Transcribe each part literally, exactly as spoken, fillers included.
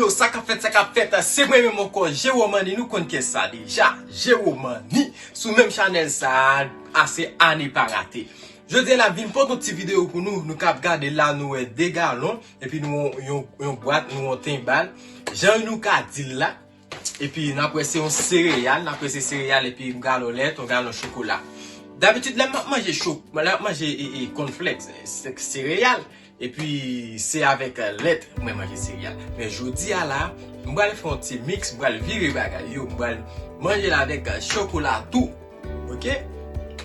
Yo, sa k ap fèt, sa k ap fèt, se mwen menm ankò, Jewomani, nou konn kiyès sa deja, Jewomani, sou menm chanèl sa a, ase ane pa rate. Jodi a la, m vin pote yon ti videyo pou nou, nou k ap gade la, nou wè de galon, epi nou yon, yon, yon bwat, nou yon tenbal, jan nou ka di l la, epi n ap wè se yon sereyal, n ap wè se sereyal, epi yon galon lèt, yon galon chokola. Dabitid, lè m ap manje cho-, lè m ap manje, e, e, cornflakes, se, sereyal, epi se avèk, e, lèt mwen manje sereyal. Men jodi a la, m pral fè yon ti miks, m pral vire bagay yo, m pral manje l avèk, e, chokola tou. Oke?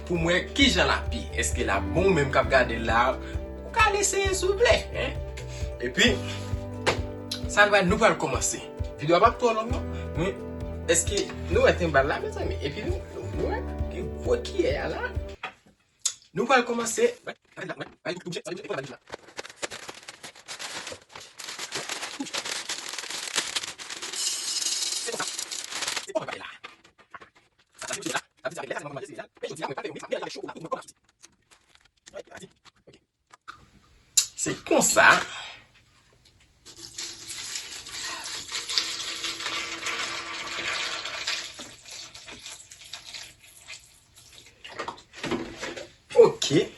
Pou m wè kijan l ap ye. Èske l ap bon, ou menm k ap gade l la, ou ka al eseye, silvouplè, en? Epi, sa nou pral, nou pral kòmanse. Videyo a p ap twò long, non. Men, èske nou wè tenbal la, mezanmi? Epi nou, nou wè, gen gwo kiyè a la. Nou pral kòmanse. Se konsa. Ok.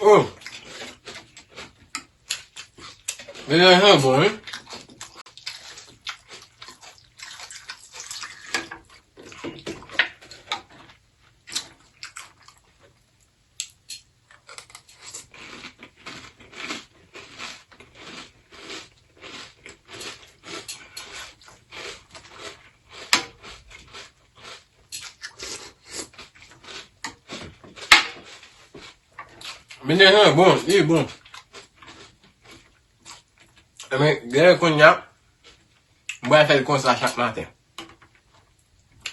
Oh! Menaj lan bon, wi. Menaj lan bon, li bon. Ebyen, genlè kounye a, m pral fè l konsa chak maten.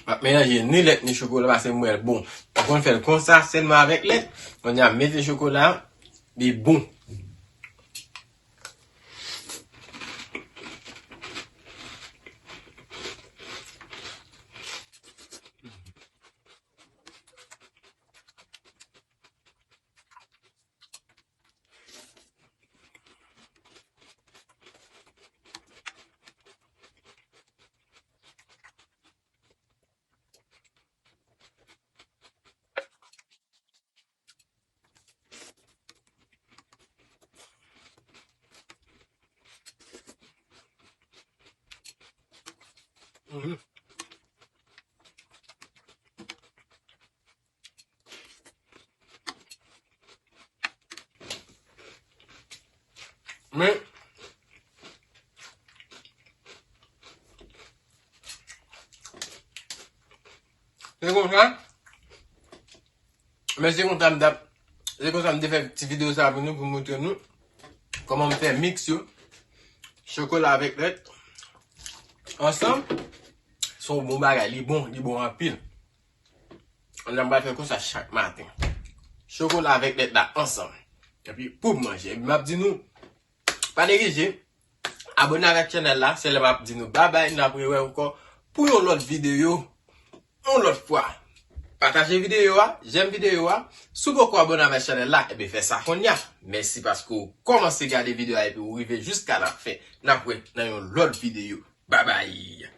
M ap melanje ni lèt ni chokola, paske m wè l bon. M konn fè l konsa, sèlman avèk lèt. Kounye a, m mete chokola, li bon. Mhm. Men, se konsa. Men se konsa m t ap, se konsa m te fè ti videyo sa pou nou, pou montre nou kòman m fè miks yo. Chokola avèk lèt ansanm. Se yon bon bagay, li bon, li bon anpil. Kounye a m pral fè konsa chak maten. Chokola avèk lèt la ansanm. Epi pou m manje. Epi m ap di nou, pa neglije, abòne avèk chanèl la, se lè m ap di nou babay, n ap rewè ankò pou yon lòt videyo, yon lòt fwa. Pataje videyo a, jèm videyo a. Si w poko abòne avèk chanèl la, ebyen fè sa kounye a. Mèsi paske w kòmanse gade videyo a epi w rive jiska lafen. N ap wè nan yon lòt videyo. Babay!